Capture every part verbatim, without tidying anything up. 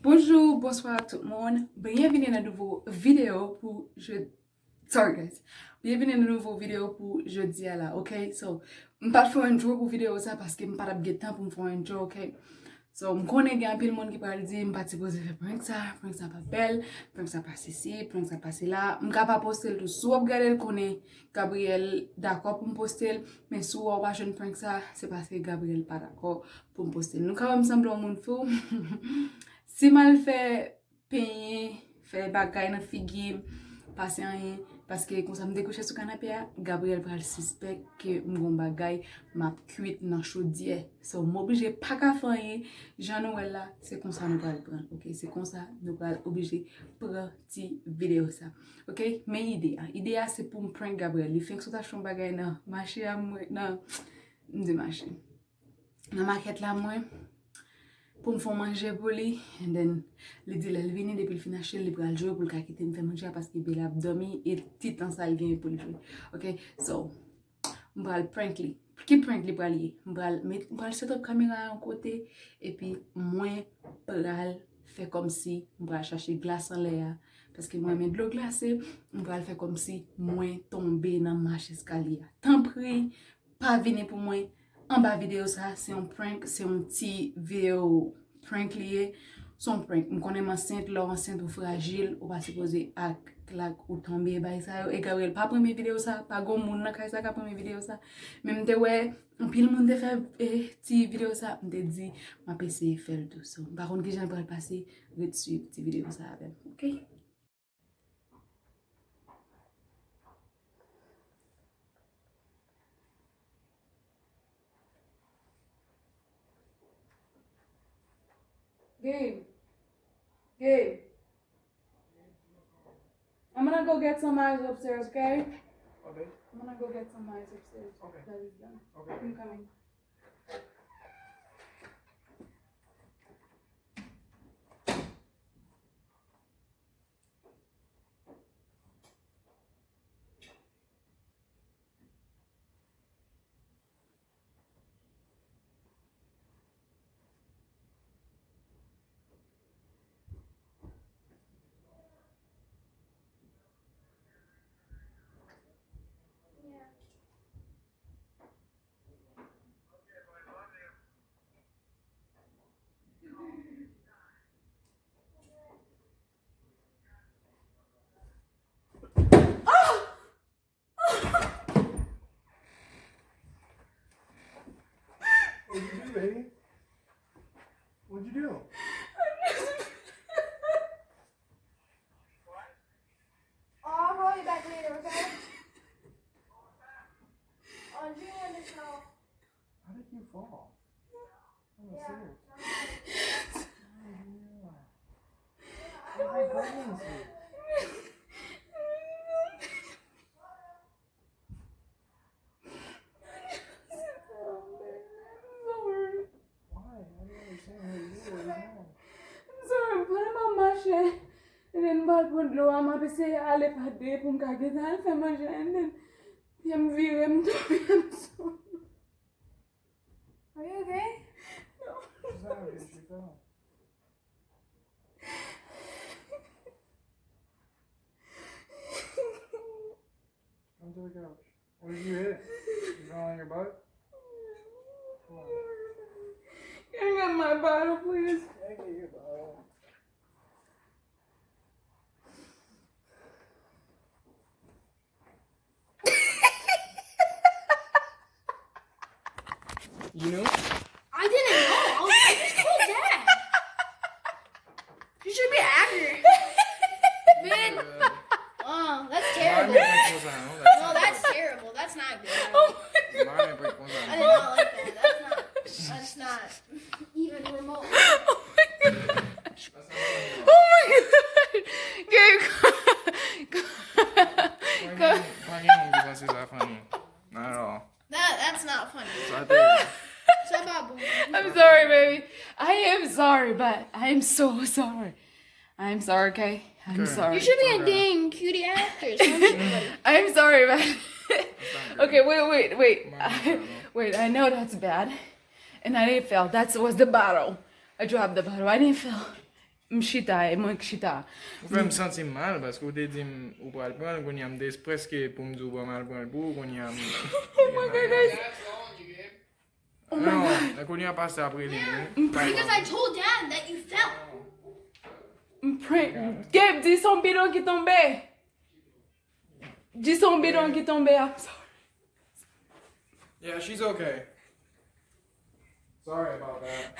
Bonjou, bonswa tout moun. Byenvini nan nouvo videyo pou je-, sorry guys. Byenvini nan nouvo videyo pou jodi a la, ok? So, m pa t fè intro pou videyo sa paske m pa t ap gen tan pou m fè intro, ok? So, m konnen gen anpil moun ki pral di m pa t sipoze fè prank sa, prank sa pa bèl, prank sa pa sesi, prank sa pa sela. M ka pa poste l tou. Si w ap gade l, konnen Gabriel dakò pou m poste l, men si w wè w pa jwenn prank sa, se paske Gabriel pa dakò pou m poste l. Nou ka wè m sanble yon moun fou. Si m al fè penyen, fè bagay nan figi m, pase anyen, paske konsa m te kouche sou kanape a, Gabriel pral sispèk ke m gon bagay, m ap kwit nan chodyè. So, m oblije pa ka fè anyen, jan nou wè l la, se konsa nou pral pran l, ok? Se konsa nou pral oblije pran ti videyo sa, ok? Men ide a, ide a se pou m prank Gabriel. Li fenk sot achte yon bagay nan mache a mwen, nan, m di mache. Nan makèt la mwen, pou m fè yon manje pou li, and then li di lè l vini, depi l fin achte l, li pral jwe pou l ka kite m fè manje a, paske epi l ap dòmi, e ti tan sa l genyen pou l jwe. Ok, so, m pral prank li. Ki prank li pral ye? M pral met, m pral set up kamera a yon kote, epi mwen pral fè kòmsi m pral chache glas anlè a, paske mwen renmen dlo glase, m pral fè kòmsi mwen tonbe nan mach eskalye a. Tanpri, pa vini pou mwen anba videyo sa, se yon prank, se yon ti videyo prank li ye. Se yon prank. M konnen m ansent, lè w ansent ou frajil, ou pa sipoze ak klak ou tonbe, bagay sa yo. E Gabriel pa renmen videyo sa, pa gon moun nan kay sa k ap renmen videyo sa. Men m te wè anpil moun te fè, eh, ti videyo sa, m te di m ap eseye fè l tou. So, m pa konn kijan l pral pase, ret swiv ti videyo sa avè m, ok? Gabe. Gabe. I'm gonna go get some ice upstairs, okay? Okay. I'm gonna go get some ice upstairs. Okay. That is done. Okay. I'm coming. What'd you do, baby? What'd you do? I'll call you back later, okay? I'll do it in the shower. How did you fall? Oh, yeah, serious. Oh, yeah. Oh, my goodness. Why? I don't understand what you do. What is wrong? I'm sorry, pandan m ap mache, and then m pral pran dlo a, m ap eseye ale pa de pou m ka gentan al fè manje, and then, pye m vire, m tonbe, I'm sorry. Are you okay? No. She's not okay. She fell. Come to the couch. What did you hit? You fell on your butt? Come on. Can I get my bottle, please? Can I get your bottle? You know? I didn't know. I was like, who's that? She should be angry. Man. Oh, that's terrible. No, that's terrible. That's not good. I did not like that. That's not, that's not even remote. Oh my God. Gabe, come, come. Pa gen moun ki panse sa funny. Not at all. That, that's not funny. Sa te Sa pa bon. I'm sorry, baby. I am sorry, but I am so sorry. I am sorry, okay? I'm sorry. You should be a dang cutie actor. I'm sorry, but okay, wait, wait, wait. Wait, I know that's bad. And I didn't feel. That was the bottle. I dropped the bottle. I didn't feel. M chita, e mwen k chita. Ou fè m santi m mal, paske ou te di m ou pral pran l, kounye a m te prèske pou m di w ban m al pran l pou ou, kounye a m. Oh my God, guys. Oh my God. Non, kounye a pastè ap rele m, wi. M prank. Because I told dad that you fell. M prank. Gabe di se yon bidon ki tonbe. Di se yon bidon ki tonbe. I'm sorry. Yeah, she's okay. Sorry about that.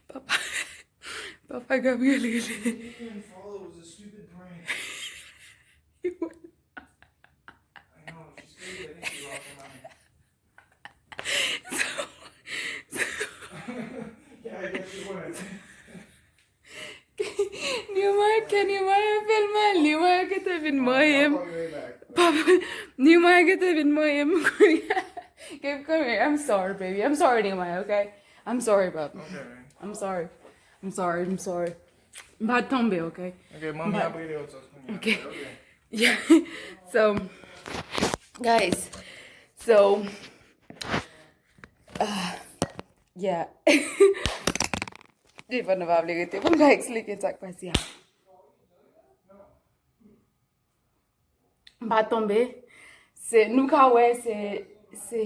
Papa, papa Gabriel rele. She didn't even fall, it was a stupid prank. I know, she's crazy. I think she lost her mind. So, so, Yeah, I guess she went. Nehemiah, Nehemiah fè l mal. Nehemiah gentan vin manyen m. I'll call you right back. Papa, Nehemiah gentan vin manyen m. Gabe, come here. I'm sorry, baby. I'm sorry, Nehemiah, okay? I'm sorry, bub. Okay, man. I'm sorry. I'm sorry. I'm sorry. M pa tonbe, okay? Okay, manmi ap rele w sòs kounye a. Okay. Okay. Yeah. So, guys, so, uh, yeah. Telefòn nan pa vle rete pou m ka eksplike sa k pase a. M pa tonbe. Se, nou ka wè, se, se,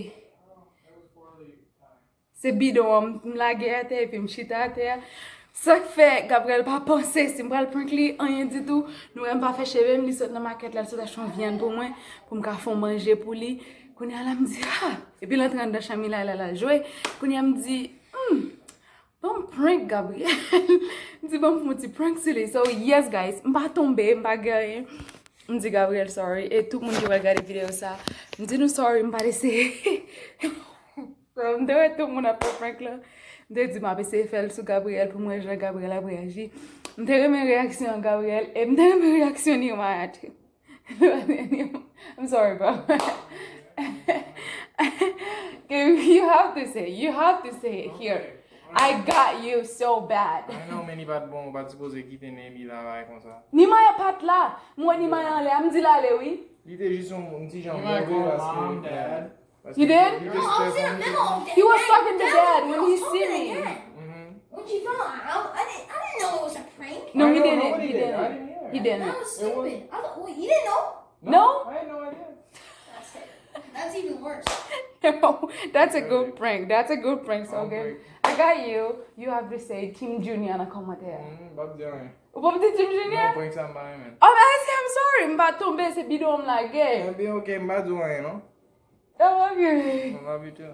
se bidon an, m lage atè epi m chita atè a. Sa k fè Gabriel pa panse si m pral prank li, anyen ditou. Nou wè m pa fè cheve m, li sot nan makèt la, li sot achte yon vyann pou mwen, pou m ka fè yon manje pou li. Kounye a la, m di, ah! Epi l antre anndan chanm li la, la, la jwe. Kounye a, m di, hmm, ban m prank Gabriel. M di, ban m fè yon ti prank sou li. So, yes, guys, m pa tonbe, m pa gen anyen. M di Gabriel sorry. E tout moun ki pral gade videyo sa, m di nou sorry, m pa t eseye. So, m te wè tout moun ap fè prank lan. M te di m ap eseye fè l sou Gabriel pou m wè jan Gabriel ap reyaji. M te renmen reyaksyon Gabriel e m te renmen reyaksyon Nehemiah tou. I'm sorry, bro. You have to say, you have to say it here. I got you so bad. I know, men li pa t bon, ou pa t sipoze kite Nehemiah la bay konsa. Nehemiah pa t la. M wè Nehemiah anlè a, m di l ale wi. Li te jis yon, yon ti jan move paske. You did? Li te No, I was stress in on the li. middle of the He was I talking to felt dad like when I he was see talking me. to dad. Mhm. When she fell, I, I, didn't, I didn't know it was a prank. No, I he know, didn't. nobody He did. I didn't. didn't hear. He didn't. That was It was- stupid. I thought, well, you didn't know? No? I had no idea. That's it. That's even worse. No, that's a good prank. That's a good prank. So, I'll okay. break. I got you. You have to say Team Junior nan kòmantè. Mm, Bab Diane. Ou pa di Team Junior? Non, prank sa m pa renmen. Oh, but I say I'm sorry. M pa tonbe, se bidon m lage. Ebyen, ok, m pa di w anyen, non. I love you. I love you too.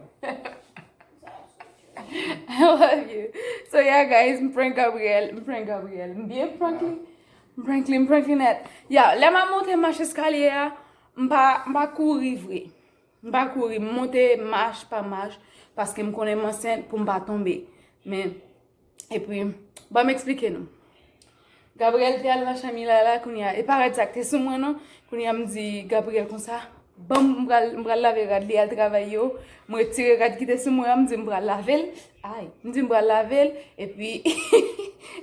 I love you. So, yeah, guys, m prank Gabriel. M prank Gabriel. M byen prank li. M prank li, m prank li nèt. Ya, lè m ap monte mach eskalye a, m pa, m pa kouri vre. M pa kouri, m monte mach pa mach, paske m konnen m ansent pou m pa tonbe. Men, epi, ban m eksplike nou. Gabriel te al nan chanm li la, la, kounye a, e pa rad sa k te sou mwen, non. Kounye a, m di Gabriel konsa, ban m, m pral, m pral lave rad li, al travay yo. M retire rad ki te sou mwen an, m di m pral lave l. Ay, m di m pral lave l, epi,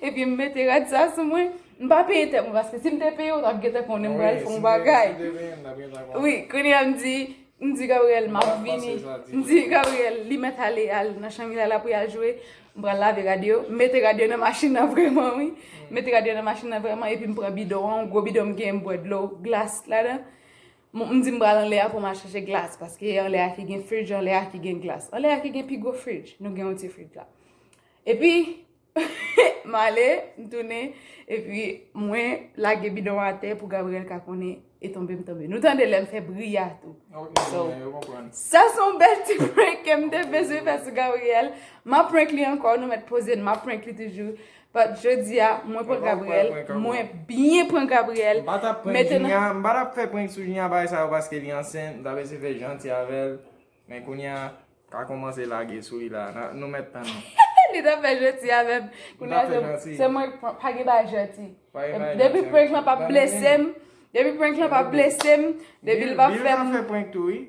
epi m mete rad sa sou mwen. M pa peye tèt mwen, paske si m te peye, ou t ap gentan konnen m pral fè yon bagay. Wi, kounye a m di, m di Gabriel, m ap vini. M di Gabriel, li mèt ale al nan chanm li la, l ap al jwe. M pral lave rad yo, m mete rad yo nan machin nan vrèman, wi. M mete rad yo nan machin nan vrèman, epi m pran bidon an, yon gwo bidon m gen, m bwè dlo glas ladan. M, m di m pral anlè a pou m al chache glas, paske anlè a ki gen fridge, anlè a ki gen glas. Anlè a ki gen pi gwo fridge, nou gen yon ti fridge la. Epi, m ale, m tounen, epi mwen lage bidon an atè pou Gabriel ka konnen e tonbe m tonbe. Nou tande lè m fè bri a tou. Ok, So, yo konprann. Sa se yon bèl ti prank ke m te bezwen fè sou Gabriel. M ap prank li ankò, nou mèt poze n, m ap prank li toujou. But jodi a, mwen prank Gabriel, mwen byen prank Gabriel. M pa t ap prank Mete nan- Junior, m pa t ap fè prank sou Junior bagay sa yo paske li ansent, m t ap eseye fè janti avè l. Men kounye a, ka kòmanse lage sou li la. Na- Nou mèt tann. Li t ap fè janti avè m. Kounye a, Li t ap fè se, janti. Se mwen k prank, pa gen bagay janti. Pa gen bagay Depi janti. Prank lan p ap blese m, depi prank lan p ap blese m, depi l p ap Bill fè ka m. Fè prank tou, wi.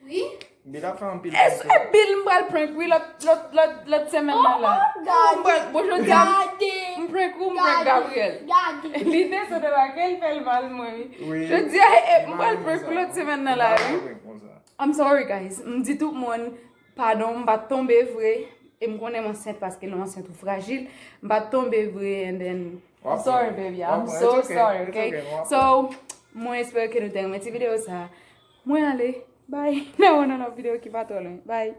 Wi. Bill ap fè anpil Èske prank tou. Bill m pral prank, wi, lòt, lòt, lòt, lòt semèn nan la. Oh, God. Bon, jodi a, Gade. M prank ou, m prank Gabriel. Gade. Li desann anba ke l fè l mal, mwen, wi. Wi. Jodi a, e, e, m pral Li prank ou lòt semèn nan la, wi. Prank konsa. I'm sorry, guys. M di tout moun, padon, m pa t tonbe vre. E m konnen m ansent paske lè w ansent ou frajil. M pa t tonbe vre and then I'm Wap sorry pran. baby, Wap I'm pran. so It's okay. sorry, It's okay? Okay. Wap So, pran. Mwen espere ke nou te renmen ti videyo sa. Mwen ale. Bye. Nan yon lòt videyo ki pa twò lwen. Bye.